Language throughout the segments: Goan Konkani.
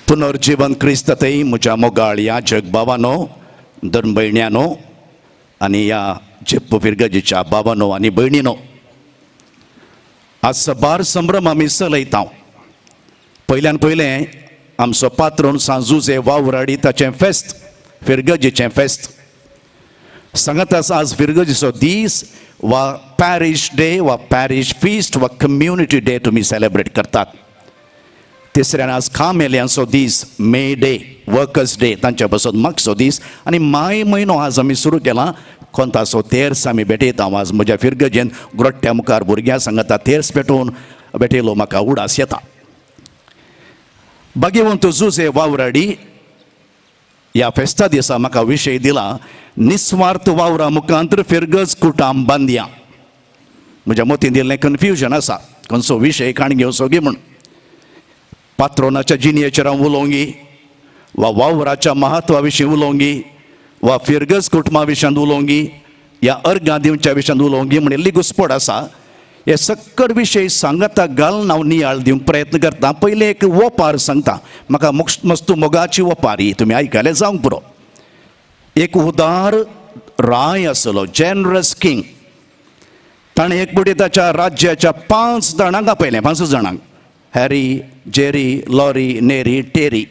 पुनर्जीवन क्रिस्ततय म्हज्या मोगाळ ह्या जगबाबानो, धर्मभयण्यानो आनी ह्या जेप्पो फिरगजीच्या बाबानो आनी भयणीनो, आज सबार संभ्रम आमी चलयता. पयल्यान पयलें आमचो पात्रोन सांजुजे वावराडी ताचें फेस्त, फिरगजीचें फेस्त सांगत आसा. आज फिरगजीचो दीस वा पॅरीश डे वा पॅरीश फिस्ट वा कम्युनिटी डे तुमी सेलेब्रेट करतात. तिसऱ्यान आज कामेल्यांचो दीस, मे डे, वर्कर्स डे, तांच्या पासत मागचो दीस. आनी माय म्हयनो आज आमी सुरू केला. कोंताचो तेर्स आमी भेटयता. आज म्हज्या फिरगजेन ग्रोट्ट्या मुखार भुरग्यां सांगता तेर्स पेटोवन भेटयलो म्हाका उडास येता. भाग्यवंत जुजे वावराडी ह्या फेस्ता दिसा म्हाका विशय दिला, निस्वार्थ वावरा मुखांतर फिरगज कुटाम बांदया. म्हज्या मतीन दिल्लें कन्फ्युजन आसा, खंयचो विशय काण घेवचो गी म्हूण. पात्रोनाच्या जिणयेचेर हांव उलोवंगी वा वावराच्या महत्वा विशीं उलोवंगी वा फिरगज कुटुंबा विशयांत उलोवंगी या अर्गां दिवच्या विशयांत उलोवंगी म्हण इल्ली घुस्पड आसा. हे सक्कड विशय सांगता घालून हांव नियाळ दिवंक प्रयत्न करता. पयलें एक ओपार सांगता, म्हाका मस्तू मोगाची ओपार ही तुमी आयकले जावंक पुरो. एक उदार राय आसलो, जेनरस किंग. ताणें एक फावटी ताच्या राज्याच्या पांच जाणांक आपयलें, पांच जाणांक, Harry, Jerry, Lori, Neri, Terry.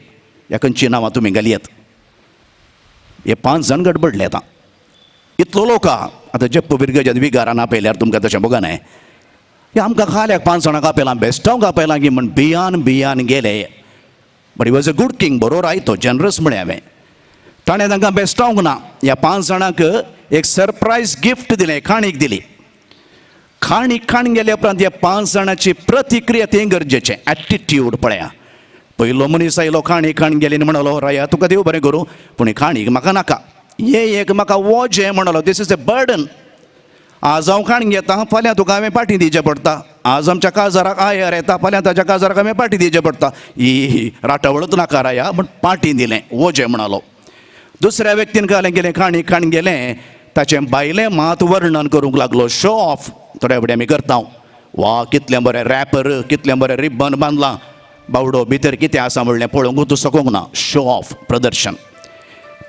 ह्या खंयची नांवां तुमी घालयत. हे पांच जाण गडबडले. आतां इतलो लोक आहा, आतां जेप्पो बिरगजान विगारान आपयल्यार तुमकां तशें बोगना. हे आमकां खाल्याक पांच जाणांक आपयलां, बेस्टांक आपयलां की म्हण भियान भियान गेले. But he was a good king. बरोबर आयतो, जनरस म्हळें हांवें. ताणें तांकां बेस्टावंक ना. ह्या पांच जाणांक एक सरप्रायज गिफ्ट दिलें, काणीक दिली. काणीक खाण गेल्या उपरांत ह्या पांच जाणांची प्रतिक्रिया तें गरजेचें, एटिट्यूड पळया. पयलो मनीस आयलो, काणी खाण गेली आनी म्हणलो, राया, तुका देव बरें करूं, पूण ही काणीक म्हाका नाका. हे एक म्हाका वोजें म्हणलो, this is a burden. आज हांव खाण घेता, फाल्यां तुका हांवें पाटी दिवचें पडटा. आज आमच्या काजाराक आयर येता, फाल्यां ताच्या काजाराक हांवें पाटी दिवचें पडटा. ही राटावळच नाका राया म्हण पाटी दिलें, वोजें म्हणालो. दुसऱ्या व्यक्तीन घालें गेलें, काणी खाण गेलें. ताचें बायलें मात वर्णन करूंक लागलो, शो ऑफ. थोड्या फुडें आमी करता. वा, कितलें बरें रॅपर, कितलें बरें रिबन बांदलां. बावडो भितर कितें आसा म्हणलें पळोवंकूच शकूंक ना. शो ऑफ, प्रदर्शन.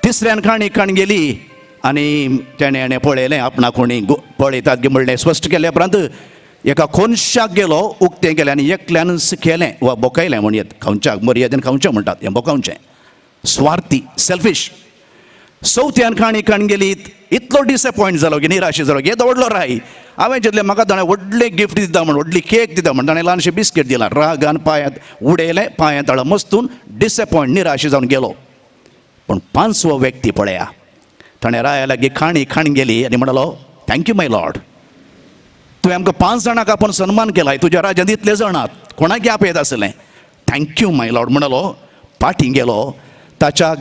तिसऱ्यान काणी खाण गेली आनी तेणें हेणें पळयलें आपणाक कोणी पळयतात की म्हणलें स्पश्ट केल्या उपरांत एका कोनशाक गेलो, उक्तें केलें आनी एकल्यानच केलें वा बोकायलें म्हणयेत. खावच्याक मर्यादेन खावचें म्हणटात, हें बोकावचें. स्वार्थी, सेल्फीश. चवथ्यान काणी खाण गेली, इतलो डिसएपॉयंट जालो की निराशी जालो की येदो व्हडलो राय, हांवें चिंतलें म्हाका ताणें व्हडलें गिफ्ट दिता म्हण, व्हडली केक दिता म्हण, ताणें ल्हानशें बिस्कीट दिलां. रागान पांयांत उडयलें, पांयांत तळा मस्तून डिसएपॉयंट, निराशी जावन गेलो. पूण पांचवो व्यक्ती पळया, ताणें राया लागीं काणी खाण गेली आनी म्हणलो, thank you my Lord, तुवें आमकां पांच जाणांक आपोवन सन्मान केलाय. तुज्या राज्यांत इतले जाणात, कोणाक आपयत आसलें. Thank you my Lord म्हणलो, पाटी गेलो. ताच्या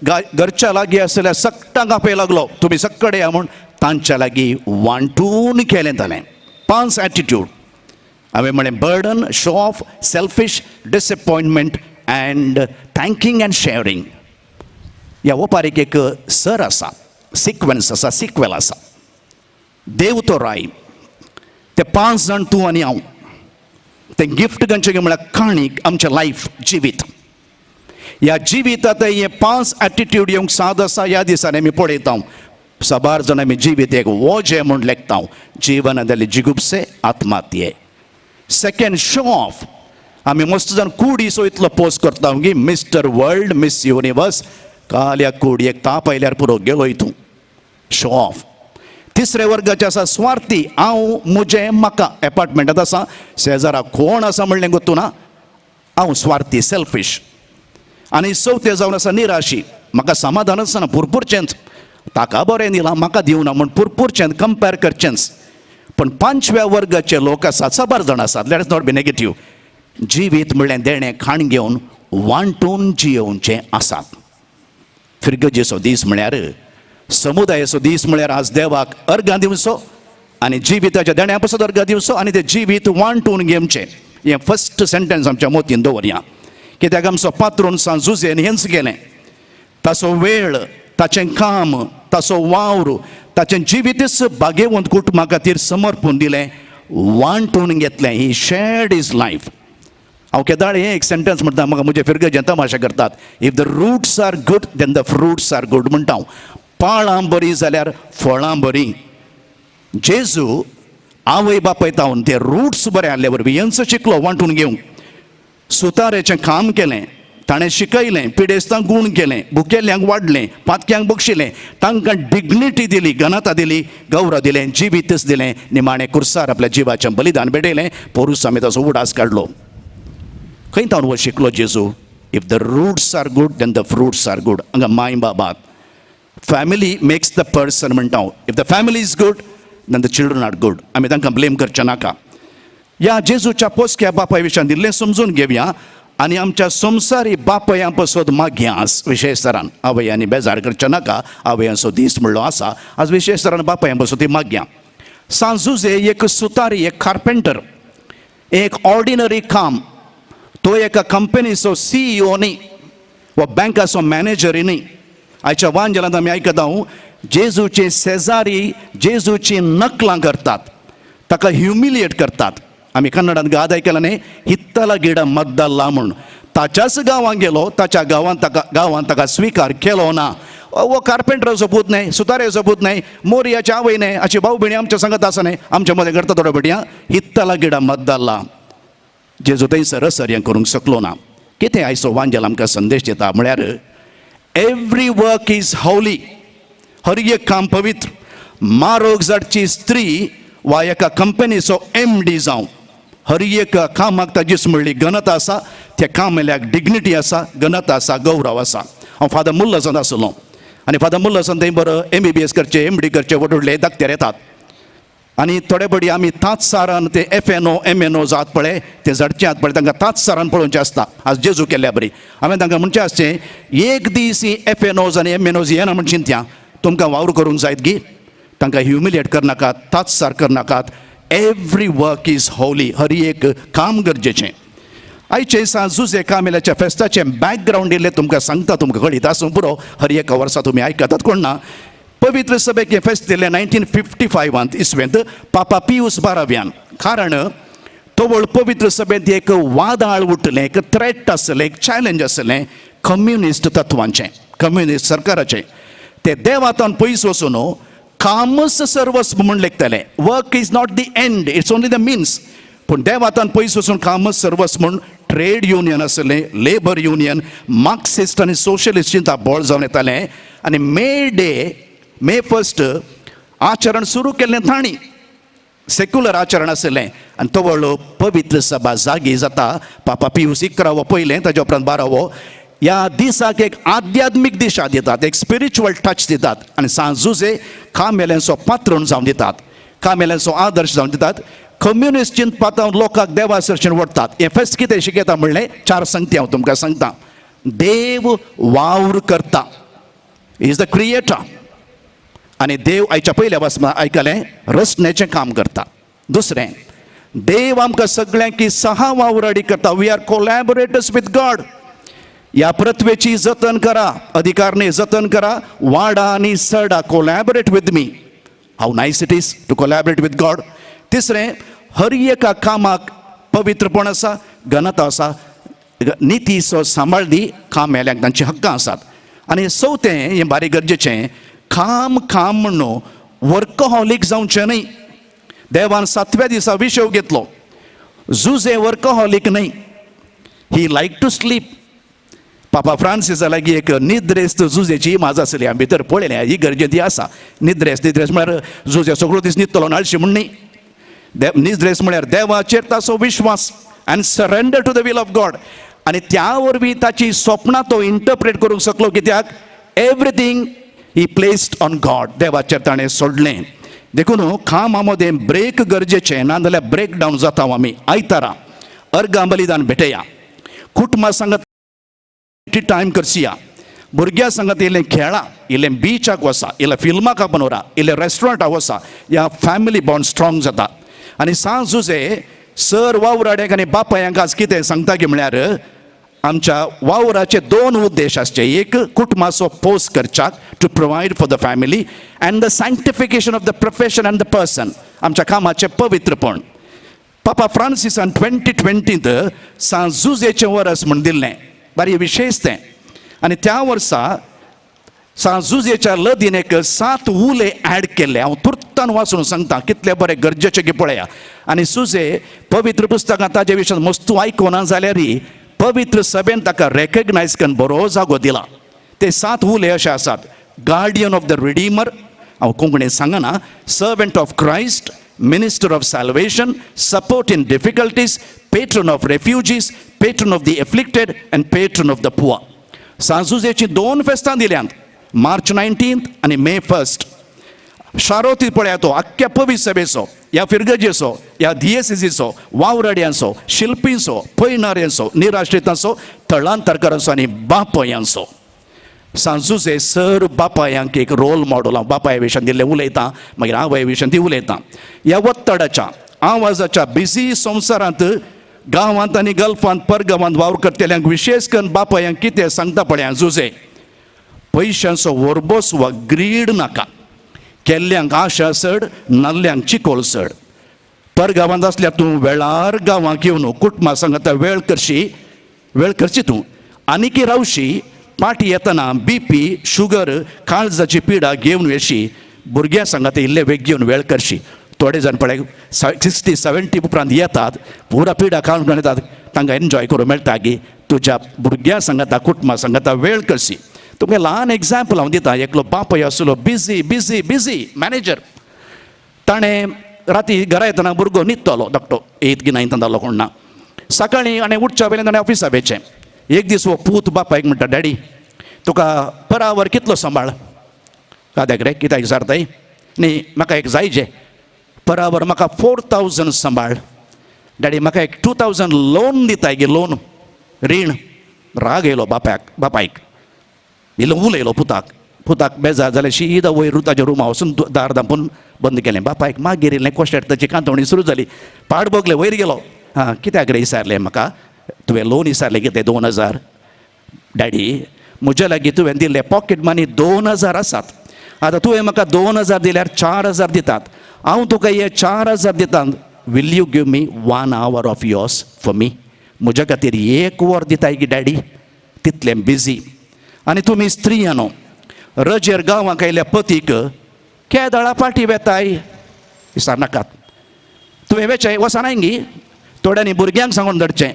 घरच्या लागीं आसलेल्या सगटांक आपय लागलो, तुमी सक्कडे या म्हूण. तांच्या लागीं वांटून केलें ताणें. पांच एटिट्यूड हांवें म्हळें, burden, show off, selfish, disappointment and thanking and sharing. ह्या ओपारीक एक सर आसा, सिक्वन्स आसा, सिक्वेल आसा. देव तो राय, ते पांच जाण तूं आनी हांव. तें गिफ्ट खंयचें काय म्हळ्यार काणीक, आमचें लायफ, जिवीत. ह्या जिवितांत हे पांच एटिट्यूड येवंक साद आसा. ह्या दिसांनी आमी पळयता, साबार जाण आमी जिवीत एक वोजें म्हूण लेखता. जिवनांतले जिगुपसे आत्महत्ये. Second, show off. आमी मस्त जाण कुडीचो इतलो पोस्ट करता की मिस्टर वर्ल्ड, मिस युनिवर्स. काल्या कुडयेक ताप आयल्यार पुरो, गेलो तूं. Show off. तिसऱ्या वर्गाचे आसा स्वार्थी. हांव, म्हजें, म्हाका. एपार्टमेंटांत आसा, शेजारा कोण आसा म्हणलें गोत्तू ना. हांव स्वार्थी, सेल्फीश. आनी चवथें जावन आसा निराशी. म्हाका समाधानच ना, पुरपुरचेंच. ताका बरें दिलां, म्हाका दिवना म्हूण पुरपुरचें, कंपेर करचेंच. पण पांचव्या वर्गाचे लोक आसात, साबार जाण आसात. Let us not be negative. जिवीत म्हणलें देणें खाण घेवन वांटून जियोवचें आसात. फिरगजेचो दीस म्हळ्यार समुदायाचो दीस म्हळ्यार आज देवाक अर्गां दिवचो आनी जिविताच्या देण्या पासत अर्गां दिवचो आनी तें जिवीत वांटून घेवचें. हें फस्ट सेंटेन्स आमच्या मोतीन दवरया, कित्याक आमचो पात्रोन सांजुजेन हेंच केलें. ताचो वेळ, ताचें काम, ताचो वावर, ताचें जिवीतच भाग्यवंत कुटुंबा खातीर समर्पून दिलें, वांटून घेतलें. He shared his life. हांव केदाळ हें एक सेंटन्स म्हणटा, म्हाका म्हजे फिरगजें तमाशा करतात. "If the roots are good, then the fruits are good" म्हणटा हांव. पाळां बरीं जाल्यार फळां बरीं. जेजू आवय बापाय तावन ते रुट्स बरे आहले वरवीं यांचो शिकलो वांटून घेवंक. सुतारेचें काम केलें ताणें, शिकयलें, पिडेस्तांक गूण केलें, भुकेल्ल्यांक वाडलें, पातक्यांक बक्षिलें, तांकां डिग्निटी दिली, घनता दिली, गौरव दिलें, जिवीतच दिलें. निमाणें कुर्सार आपल्या जिवाचें बलिदान भेटयलें. पोरूस आमी ताचो उडास काडलो. खंय तावन हो शिकलो जेजू? If the roots are good, then the fruits are good. हांगा माय बाबात, family makes the person म्हणटा हांव. If the family is good, then the children are good. आमी तांकां ब्लेम करचें नाका. ह्या जेजूच्या पोसक्या बापाय विशयान दिल्लें समजून घेवया आनी आमच्या संवसारी बापायां पसत मागया. आज विशेश तरान आवयांनी बेजार करचें नाका, आवयांचो दीस म्हणलो आसा. आज विशेश तरान बापायां पसत ती मागया. सांजुजे एक सुतारी, एक कार्पेंटर, एक ऑर्डिनरी काम. तो एका कंपनीचो सीईओ न्ही वा बँकाचो मॅनेजरय न्ही. आयच्या वांजेलांत आमी आयकता जेजूचे शेजारी जेजूची नकलां करतात, ताका ह्युमिलिएट करतात. आमी कन्नडांत गाद आयकला न्ही, "ಹಿತ್ತಲ ಗಿಡ ಮದ್ದಲ್ಲ" म्हूण. ताच्याच गांवांत गेलो, ताच्या गांवांत ताका स्विकार केलो ना. हो कार्पेंटराचो पूत न्हय, सुतारेचो पूत न्हय, मोरियाची आवय न्हय, अशी भाऊ भयणी आमच्या सांगत आसा न्हय. आमच्या मदें करता थोड्या भटयां, ಹಿತ್ತಲ ಗಿಡ ಮದ್ದಲ್ಲ. जेजू थंयसर हें करूंक शकलो ना. कितें आयचो वांजेल आमकां संदेश दिता म्हळ्यार, every work is holy. हर एक काम पवित्र. मारोग जाडची स्त्री वा एका कंपनीचो एमडी जावं, हर एक कामाक ताजीच म्हणली घनता आसा, त्या कामेल्याक डिग्निटी आसा, घनता आसा, गौरव आसा. हांव फादर मुल्लसान आसलो आनी फादर मुल्लसान थंय बरो एमबीबीएस करचे, एमडी करचे व्हड दाक्तेर येतात आनी थोडे बडी आमी ताच सारान ते एफएनओ, एमएनओ जात पळय, ते झडचे आत पळय, तांकां ताच सारान पळोवचें आसता. आज जेजू केल्ल्या बरी हांवें तांकां म्हणचें आसचें, एक दीस ही एफएनओज आनी एमएनओज येना म्हण चिंत्या, तुमकां वावर करूंक जायत गी? तांकां ह्युमिलिएट करनाकात, तात्सार करनाकात. Every work is holy. हर एक काम गरजेचें. आयचे दिसा जुजे कामेलाच्या फेस्ताचें बॅकग्रावंड इल्लें तुमकां सांगता, तुमकां कळीत आसूं पुरो. हर एका वर्सा तुमी आयकतात कोण ना. पवित्र सभेक हें फेस्त दिलें 1955त इसवेंत पापा पियूस बाराव्यान. कारण तवळ पवित्र सभेंत एक वादाळ उठलें, एक थ्रेट आसलें, एक चॅलेंज आसलें कम्युनिस्ट तत्वांचें, कम्युनिस्ट सरकाराचें. ते देवातान पयस वचून कामच सर्वस्व म्हूण लेखतले. Work is not the end, it's only the means. पूण देवातान पयस वचून कामच सर्वस्व म्हूण ट्रेड युनियन आसलें, लेबर युनियन, मार्क्सिस्ट आनी सोशलिस्ट चिंता बळ जावन येतालें. आनी मे डे, मे फर्स्ट आचरण सुरू केल्लें तांणी. सेक्युलर आचरण आसलें आनी तवळ पवित्र सभा जागी जाता. पापा पियूस 11वो पयलें, ताच्या उपरांत 12वो, ह्या दिसाक एक आध्यात्मीक दिशा दितात, एक स्पिरिच्युअल टच दितात आनी सांजुजे कामेल्यांचो पात्रण जावन दितात, कामेल्यांचो आदर्श जावन दितात. कम्युनिस्ट चिंतपात लोकांक देवा सरशीन व्हरतात. हें फेस्त कितें शिकयता म्हणलें चार संगती हांव तुमकां सांगता. देव वावर करता, is the creator. आनी देव आयच्या पयल्या वाचमा आयकलें, रचनेचें काम करता. दुसरें, देव आमकां सगळ्यांकी सहा वावराडी करता. We are collaborators with God. ह्या पृथ्वेची जतन करा, अधिकार न्ही, जतन करा, वाडा आनी सडा. Collaborate with me. How nice it is to collaborate with God. तिसरें, हर एका कामाक पवित्रपण आसा, घनता आसा, नितीचो सांबाळ दी. काम मेल्यांक तांची हक्कां आसात. आनी चवथें, हें बारीक गरजेचें, काम काम म्हणून वर्कहॉलीक जावचें न्हय. देवान सातव्या दिसा विशव घेतलो. जुजे वर्कहॉलीक न्हय, he like to sleep. पापा फ्रांसिसा लागीं एक निद्रेस्त जुजेची इमाज आसली, हांवें भितर पळयलें. ही गरजे ती आसा. निद्रेस्त, निद्रेस्त म्हळ्यार जुजे सगळो दीस न्हिदतलो आळशी म्हूण न्ही. निद्रेस म्हळ्यार देवाचेर ताचो विश्वास आनी surrender to the will of God. आनी त्या वरवीं ताची स्वप्नां तो इंटरप्रेट करूंक शकलो, कित्याक everything he placed on God. देवाचेर ताणें सोडलें. देखून कामा मदें ब्रेक गरजेचें, ना जाल्यार ब्रेक डावन जाता आमी. आयतारा अर्गां बलिदान भेटया, कुटुंबा सांगत टायम करसिया, भुरग्यां सांगत इल्लें खेळा, इल्लें बिचाक वसा, इल्लें फिल्माक आपण व्हरा, इल्लें रेस्टॉरंटाक वसा. ह्या फॅमिली बॉन्ड स्ट्रॉंग जाता. आनी सांज जुजे सर वावराड्यांक आनी बापायांक आज कितें सांगता की म्हळ्यार, आमच्या वावराचे दोन उद्देश आसचे. एक, कुटुंबाचो पोस करच्याक, to provide for the family, and the sanctification of the profession and the person. आमच्या कामाचें पवित्रपण. पापा फ्रांसिसान 2020त सांत जुजेचें वरस म्हूण दिल्लें, बारी विशेश तें. आनी त्या वर्सा सांत जुजेच्या लदीन एक 7 उले ऍड केल्ले. हांव तुर्तान वाचून सांगता कितले बरे गरजेचे की पळया. आनी सुजे पवित्र पुस्तकां ताजे विशयान मस्तू आयकुना जाल्यार पवित्र सभेन ताका रेकग्नायज करून बरो जागो दिला. ते 7 उले अशे आसात. गार्डियन ऑफ the redeemer, हांव कोंकणीत सांगना, servant of Christ, minister of salvation, support in difficulties, patron of refugees, patron of the afflicted and patron of the poor. सांजुजेची 2 फेस्तां दिल्यांत, मार्च 19 आनी मे 1. शारोती पळया तो आख्ख्या पवित्र सभेचो, ह्या फिरगजेचो, ह्या दियेसिजीचो, वावराड्यांचो, शिल्पींचो, पयणाऱ्यांचो, निराश्रितांचो, थळांतरकारांचो आनी बापयांचो. सांजुजे सर बापायांक एक रोल मॉडल. हांव बापाय विशयान दिल्लें उलयतां, मागीर आवय विशयान ती उलयतां. ह्या वत्तडाच्या आवाजाच्या बिजी संवसारांत गांवांत आनी गल्फांत परगांवांत वावर करतल्यांक विशेश करून बापायांक कितें सांगता पळया जुजे. पयशांचो वरबोस वा ग्रीड नाका, केल्ल्यांक आशा चड, नाल्ल्यांक चिकोल चड. परगांवांत आसल्यार तूं वेळार गांवांक येवन कुटुंबा सांगता वेळ करशी, वेळ करची तूं आनीकी रावशी. पाटी येतना बी पी, शुगर, काळजाची पिडा घेवन येशी. भुरग्यां सांगता इल्ले वेग घेवन वेळ करशी. थोडे जाण पळय 60-70 उपरांत येतात, पुरा पिडा काडून येतात, तांकां एन्जॉय करूं मेळटा की तुज्या भुरग्यां सांगता कुटुंबा सांगता वेळ करशी. तुमकां ल्हान एग्जाम्पल हांव दिता. एकलो बापूय आसलो, बिजी बिजी बिजी मॅनेजर. ताणें राती घरा येतना भुरगो न्हिदतलो धाकटो, एथ की नायन्थान जालो कोण ना. सकाळीं आनी उठच्या पयलीं ताणें ऑफिसा वयचें. एक दीस हो पूत बापायक म्हणटा, डॅडी तुका पर आवर कितलो सांबाळ? काद्याक रे, कित्याक विचारताय? न्ही म्हाका एक जाय जे पर आवर म्हाका 4000 सांबाळ. डॅडी म्हाका एक 2000 लोन दिताय गे, लोन, रीण. राग येयलो बापायक, बापायक इल्लो उलयलो पुताक. पुताक बेजार जालें, शीदा वयर ताच्या रुमा वचून दार धांपून बंद केलें. बापायक मागीर इल्लें कोश्टेर ताची कांतवणी सुरू जाली. पाड भोगलें, वयर गेलो. आं कित्याक रे विचारलें म्हाका तुवें लोन विचारलें कितें 2000? डॅडी म्हज्या लागीं तुवें दिल्ले पॉकेट मनी 2000 आसात. आतां तुवें म्हाका 2000 दिल्यार 4000 दितात. हांव तुका हे 4000 दिता. Will you give me 1 hour of yours for me? म्हज्या खातीर 1 वर दिताय की डॅडी? तितलें बिजी. आनी तुमी स्त्रियानो रजेर गांवांक आयल्या पतीक केदळा पाटी वेताय विचारनाकात. तुवें वेचें वचनाय गी? थोड्यांनी भुरग्यांक सांगून धाडचें,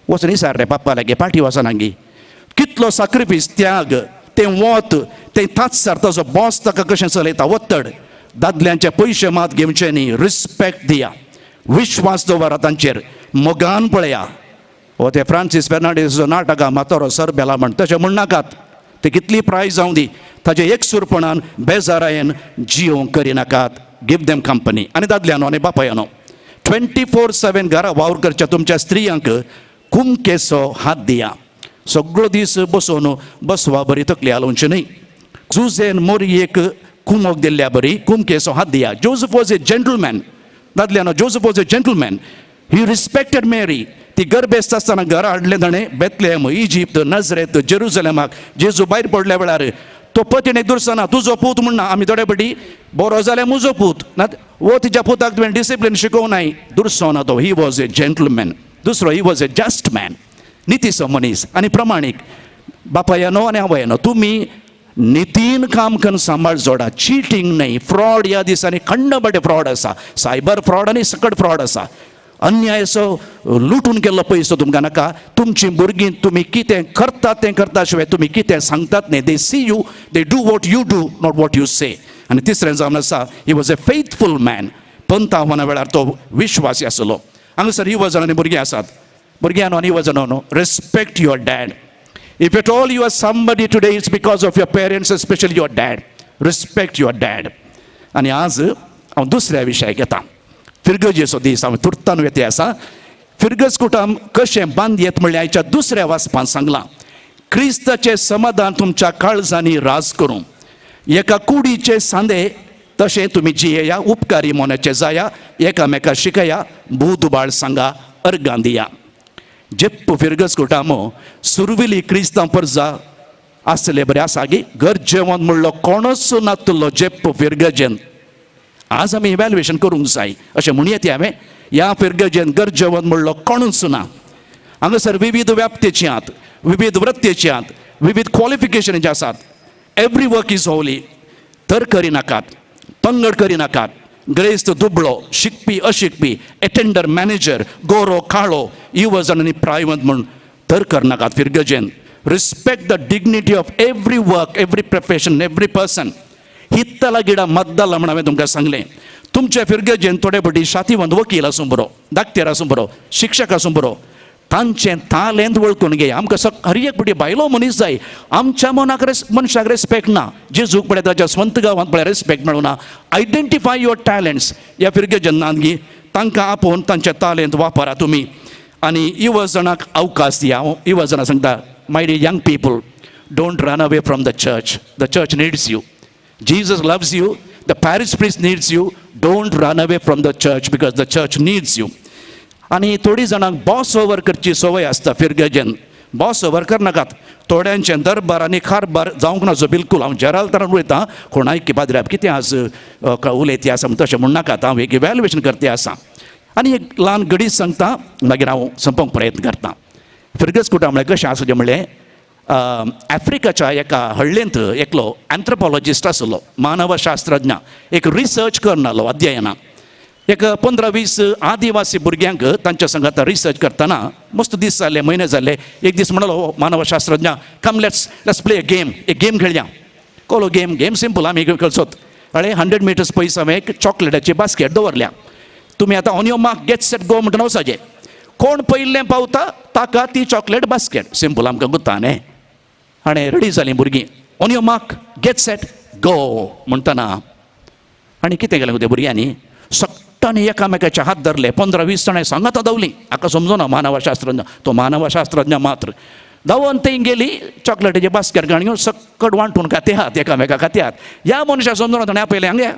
वचून विचार रे बाप्पा लागीं पाटी वचना गी. कितलो साक्रिफीस, त्याग, तें वत, तें तात्सार ताजो बॉस ताका कशें चलयता वत्तड. दादल्यांचे पयशे मात घेवचे न्ही, रिस्पेक्ट दिया, विश्वास दवरा तांचेर, मोगान पळया. हो ते फ्रांसीस फेर्नांडीसचो नाटकां म्हातारो सर बेला म्हण तशें म्हणनाकात. ते कितली प्रायज जावं दी, ताजे एकसूरपणान बेजारायेन जियोंक करिनाकात. Give them company. आनी दादल्यानो आनी बापायानो, 24/7 घरा वावर करच्या तुमच्या स्त्रियांक कुमकेचो हात दिया. सगळो दीस बसून बसवा बरी तकली हालोवची न्हय. जुजेन मोरयेक कुमोक दिल्ल्या बरी कुमकेचो हात दिया. Joseph was a gentleman. दादल्यानो, Joseph was a gentleman. He respected Mary. ती गर्भेस्त आसतना घरा हाडलें ताणें. बेतलेम, इजिप्त, नजरेत, जेरुजलेमाक जेजू भायर पडल्या वेळार तो पतीणेक दुरसना, तुजो पूत म्हणना. आमी थोडे पटी बरो जाल्यार म्हजो पूत ना, वो तिच्या पुताक तुवें डिसिप्लीन शिकोवं नाय, दुरसो तो. He was a gentleman. दुसरो, he was a just man, नितीचो मनीस आनी प्रमाणीक. बापायानो आनी आवयानो, तुमी नितीन काम करून सांबाळ जोडा. चिटींग न्हय, फ्रॉड. ह्या दिसांनी खंडबडे फ्रॉड आसा, सायबर फ्रॉड आनी सकट फ्रॉड आसा. अन्यायाचो लुटून केल्लो पयसो तुमकां नाका. तुमची भुरगीं तुमी कितें करतात तें करता शिवाय तुमी कितें सांगतात न्ही. They see you, they do what you do, not what you say. आनी तिसरें जावन आसा, he was a faithful man. Pant आव्हाना वेळार तो विश्वासी आसलो. हांगासर युवजण आनी भुरगीं आसात. भुरग्यांनो आनी युवजणांनो, respect your dad. If at all you are somebody today, it's because of your parents, especially your dad. Respect your dad. आनी आज हांव दुसऱ्या विशयाक येता. फिरगजेचो दीस, हांव तुर्तान वेते आसा. फिरगज कुटाम कशें बांदयेत म्हणल्यार आयच्या दुसऱ्या वाचपान सांगलां, क्रिस्ताचें समाधान तुमच्या काळजांनी राज करूं. एका कुडीचे सांदे तशें तुमी जियेया, उपकारी मोनाचे जाया, एकामेका शिकया, बुदबाळ सांगा, अर्गां दिया. जेप्प फिरगज कुटामो सुरविली क्रिस्तांव परजा आसले बरें आसा गी? गरजेवंत म्हणलो कोणूच नातलो जेप्प फिरगजेन. आज आमी इव्हॅल्युएशन करूंक जाय अशें म्हणयेत हांवें. ह्या फिरगजेन गरजेवंत म्हणलो कोणूच ना. हांगासर विविध व्याप्तेची आहात, विविध वृत्तेची आहात, विविध क्वॉलिफिकेशनाचे आसात. Every work is holy. तर करिनाकात, पंगड करिनाकात. ग्रेस्त दुबळो, शिकपी अशिकपी, एटेंडर मॅनेजर, गोरो काळो, युवजण आनी प्रायवंत म्हूण तर करनाकात फिरगजेन. Respect the dignity of every work, every profession, every person. हित्तला Gida मद्दला म्हण हांवें तुमकां सांगलें. तुमच्या फिरगजेन थोडे फावटी शातीवंत वकील आसूं बरो, दाक्तेर आसूं बरो, शिक्षक आसूं बरो, तांचें तालेंत वळखून घेया. आमकां हर एक फावटी बायलो मनीस जाय. आमच्या मनाक मनशाक रेस्पेक्ट ना. जेजूक पळय ताच्या स्वंत गांवांत पळय रेस्पेक्ट मेळना. Identify your talents. ह्या फिरगेजन नानगी तांकां आपोवन तांचे तालेंत वापरा तुमी आनी युवजणाक अवकाश दिया. हांव युवजणां सांगता, my dear young people, don't run away from the church. The church needs you. Jesus loves you. The parish priest needs you. Don't run away from the church because the church needs you. आनी थोडी जाणांक बॉस ओवर करची संवय आसता फिरगेजेन. बॉस ओवर करनाकात. थोड्यांचें दरबार आनी कारबार जावंक नाचो बिलकूल. हांव जेराल तरान उलयतां, कोणाय पाद्र्याब कितें आज उलयती आसा तशें म्हणनाकात. हांव एक इव्हॅल्युएशन करते आसा आनी एक ल्हान घडीच सांगता, मागीर हांव सोंपोवंक प्रयत्न करता. फिरगज कुटां म्हळ्यार कशें आसूं म्हणलें, आफ्रिकाच्या एका हळ्ळेंत एकलो एन्थ्रोपॉलॉजिस्ट आसलो, मानवशास्त्रज्ञ, एक रिसर्च करनालो अध्ययनां. एक 15-20 आदिवासी भुरग्यांक तांच्या संगात रिसर्च करतना मस्त दीस जाले, म्हयने जाले. एक दीस म्हणलो मानवशास्त्रज्ञ, "Come, let's play a game. एक गेम खेळया." कोलो गेम? गेम सिंपल, आमी खेळचोत. अळे 100 मिटर्स पयस हांवें एक चॉकलेटाची बास्केट दवरल्या. तुमी आतां "On your mark, get set, go" म्हणटना वचपाचें. कोण पयलें पावता ताका ती चॉकलेट बास्केट. सिंपल, आमकां गुत्ता न्ही. आनी रेडी जालीं भुरगीं. "On your mark, get set, go" म्हणटना आनी कितें केलें त्या भुरग्यांनी? सगळ्यांनी एकामेकाचे हात धरले. 15-20 जाणां सांगाता धांवलीं. हाका समजना मानवशास्त्रज्ञ, तो मानवशास्त्रज्ञ मात्र धांवन थंय गेली. चॉकलेटीचे बास्केट घेवन सक्कड वांटून खात्यात, एकामेका खात्यात. ह्या मनशा समजना. ताणें आपयलें, हांगा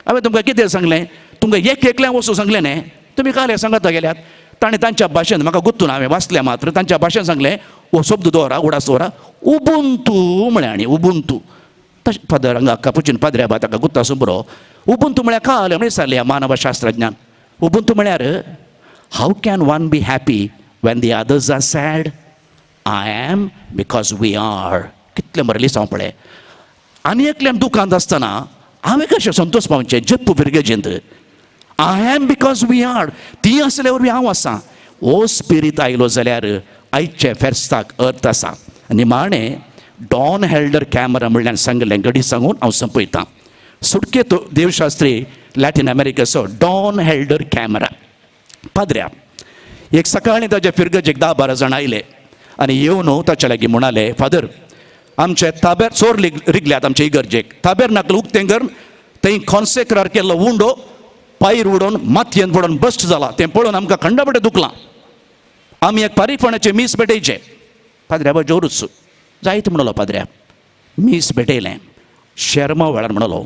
हांवें तुमकां कितें सांगलें? तुमकां एक एकल्यां वचूं सांगलें न्ही? तुमी काल सांगता गेल्यात. ताणें तांच्या भाशेन, म्हाका गुत्तून, हांवें वाचलें मात्र, तांच्या भाशेन सांगलें, हो शब्द दवरा, उडास दवरा, उबुंतू म्हळें. आनी उबुंतू तशें फादर हांगा कापुचीन पाद्र्या बा ताका गुत्ता आसूं बरो. उबुंतू म्हळ्यार काल म्हळ्यार विचारलें मानवशास्त्रज्ञान, उबुंतू म्हळ्यार how can one be happy when the others are sad? I am because we are. कितलें बरें लिसांव पळय. आनी एकल्यान दुकांत आसतना हांवें कशें Santosh पावचें? Jappu फिरगेजेंत I am because we are. ती आसल्या वरवीं हांव आसा. हो स्पिरीत आयलो जाल्यार आयचे फेस्ताक अर्थ आसा. आनी माणे डॉन हेल्डर कॅमरा म्हणल्यार सांगलें, घडी सांगून हांव संपयतां. सुटके तो देवशास्त्री लॅटीन अमेरिकेचो डॉन हेल्डर कॅमरा पाद्र्या. एक सकाळी ताच्या फिरगजेक 10-12 जाण आयले आनी येवन ताच्या लागीं म्हणाले, "फादर, आमचे ताब्यार चोर रिगल्यात. आमचे इगर्जेक ताब्यार नाकल उक्तें कर थंय कॉन्सेक्रार केल्लो उंडो पायर उडोवन मातयेन पडोवन बस्ट जाला. तें पळोवन आमकां खंडापटे दुखलां. आमी एक पारीकपणाचें मीस भेटयचें." पाद्र्या जोरूच जायत म्हणलो. पाद्र्या मीस भेटयलें. शेर्मा वेळार म्हणलो,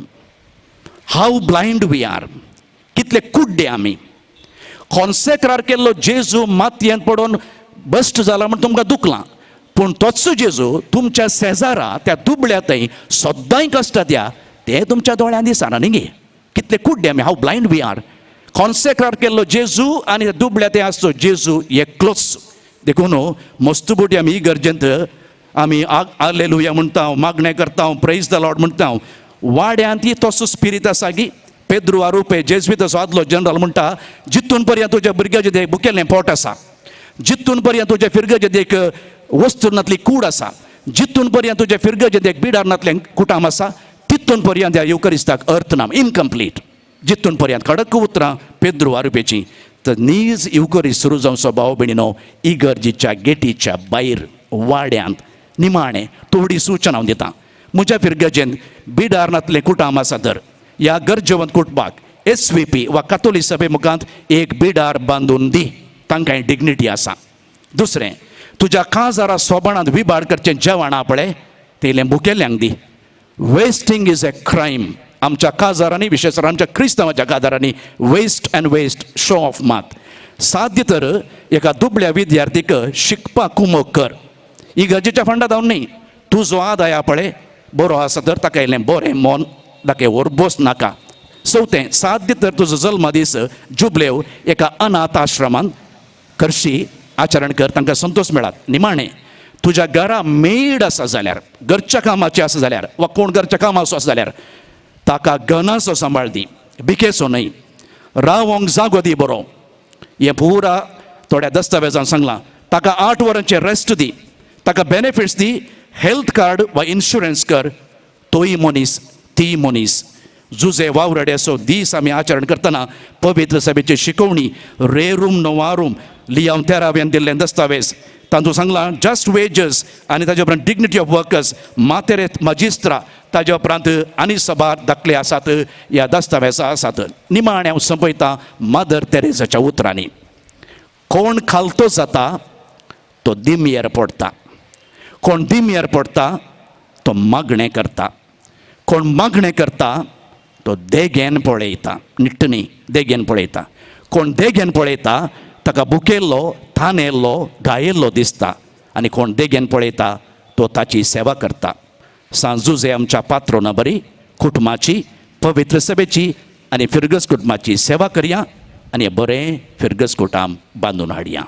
"How blind we are! कितले कुड्डे आमी! कॉन्सेक्रार केल्लो जेजू मातयेन पडोवन बस्ट जाला म्हण तुमकां दुखलां, पूण तोच जेजू तुमच्या शेजारा त्या दुबळ्या थंय सद्दांय कश्टात त्या ते तुमच्या दोळ्यां दिसना न्ही गे? कितले कुड्डे आमी! How blind we are! कॉन्सेक्रार केल्लो जेजू आनी दुबळ्या ते आसचो जेजू एकलोच. देखून मस्त बोटी आमी इगर्जेंत आमी आलेलुया म्हणटा, मागणें करता, प्रेज the Lord म्हणटा. वाड्यांत ती तसो स्पिरीत आसा की पेद्रू आरुपे जेजवीताचो आदलो जनरल म्हणटा, जितून पर्यंत तुज्या भुरग्याचें ते बुकेलें पोट आसा, जितून पर्यंत तुज्या फिरगजें एक वस्तू नातली कूड आसा, जितून पर्यंत तुज्या फिरगजें एक बिडार नातलें कुटाम आसा, तितून पर्यंत ह्या युकरिस्ताक अर्थ ना, इनकम्प्लीट जितून पर्यंत." कडक उतरां पेद्रू आरुपेची. तर नीज युकरीस सुरू जावचो भाव भयणीनो इगर्जीच्या गेटीच्या भायर वाड्यांत. निमाणें थोडी सूचना हांव दितां. म्हज्या फिरगजेन बिडार नातलें कुटाम आसा तर ह्या गरजेवंत कुटुंबाक एसवीपी वा कातोली सभे मुखांत एक बिडार बांदून दी. तांकां डिग्निटी आसा. दुसरें, तुज्या काजारा सोबाणांत विबाड करचें जेवण आहा पळय, तें भुकेल्ल्यांक दी. Wasting is a crime. आमच्या काजारांनी, विशेश आमच्या क्रिस्तांवाच्या काजारांनी waste and waste, show off मात. साध्य तर एका दुबळ्या विद्यार्थीक शिकपाक कुमक कर. इगर्जेच्या फंडात हांव न्ही, तुजो आदाय पळय बरो आसा तर ताका इल्लें बरें मन दाखय, ओरबोस नाका. चवथें, साद्य तर तुजो जल्मा दीस जुबलेव एका अनाथ आश्रमांत कर्शी आचरण कर, तांकां संतोश मेळात. निमाणें, तुज्या घरा मेड आसा जाल्यार, घरच्या कामाची आसा जाल्यार वा कोण घरच्या कामाचो आसा जाल्यार ताका गनाचो सांबाळ दी, भिकेचो न्हय. रावोंक जागो दी बरो. हें पुरा थोड्या दस्तावेजान सांगलां. ताका 8 वरांचें रेस्ट दी, ताका बेनिफिट्स दी, हेल्थ कार्ड वा इन्शुरन्स कर. तोय मनीस, ती मनीस. जुजे वावराड्याचो दीस आमी आचरण करतना पवित्र सभेची शिकवणी रेरूम नोवारूम लियांव तेराव्यान दिल्लें दस्तावेज, तातूंत सांगलां जस्ट वेजस आनी ताजे उपरांत डिग्निटी ऑफ वर्कर्स, मातेरे मजिस्त्रा, ताजे उपरांत आनी सभार दाखले आसात, ह्या दस्तावेजा आसात. निमाणें हांव संपयतां मदर तेरेजाच्या उतरांनी. कोण खालतो जाता तो दिमयेर पडटा, कोण दिमयेर पडटा तो मागणें करता, कोण मागणें करता तो देगेन पळयता, निट्टणी देगेन पळयता, कोण देगेन पळयता ताका भुकेल्लो, तानेल्लो, घायेल्लो दिसता आनी कोण देगेन पळयता तो ताची सेवा करता. सांजुजे आमच्या पात्रोना बरी कुटुंबाची, पवित्र सभेची आनी फिरगज कुटुंबाची सेवा करया आनी बरें फिरगज कुटाम बांदून हाडया.